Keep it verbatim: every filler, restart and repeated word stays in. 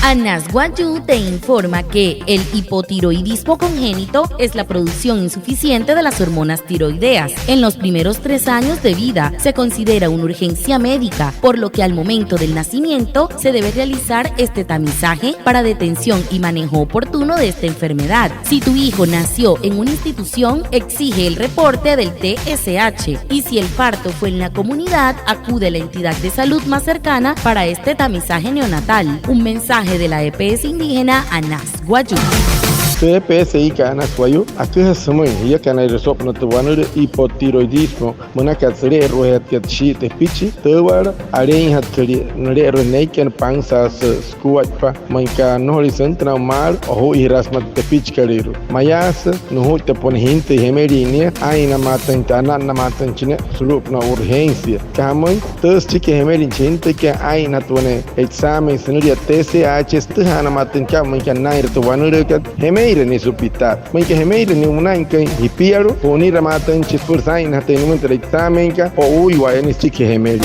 Anas Wayuu te informa que el hipotiroidismo congénito es la producción insuficiente de las hormonas tiroideas. En los primeros tres años de vida se considera una urgencia médica, por lo que al momento del nacimiento se debe realizar este tamizaje para detención y manejo oportuno de esta enfermedad. Si tu hijo nació en una institución, exige el reporte del T S H. Y si el parto fue en la comunidad, acude a la entidad de salud más cercana para este tamizaje neonatal. Un mensaje de la E P S indígena Anas Wayuu. Tü E P S-kat Anas Wayuu aküjasü sümüin jiakanairua soo'opünaa tü wanülüü hipotiroidismo münakat süle'eru'ujatkat shia tepichi, tü waala aleinjatkalia nüle'eru'ujatkat neikana, pansaasü sukuaippa, müinka nnojolüin süntünaa maalü, ojuijiraa sümaa tü tepichikalüirua. Mayaasü nujuittapa wane jintüi jemelin nia, aa'innamaatüinjatü, ana'nnamaatüinjachin nia sulu'upünaa urgencia. Süka jamüin, tü süchiki jemelin chi jintüikat, aa'innajatü wane examen sünülia T S H, sütüjaanamaatüinjatü aa'u müinka nünainre tü wanülüükat, jemeire nia su'pitaa. Müinka jemeire nia münainkai jipialu'u, ju'uniramaatüinjachi süpüla saa'innajatüin nümüin tü examenkat, o'uuiwa'aya nia süchiki jemelin.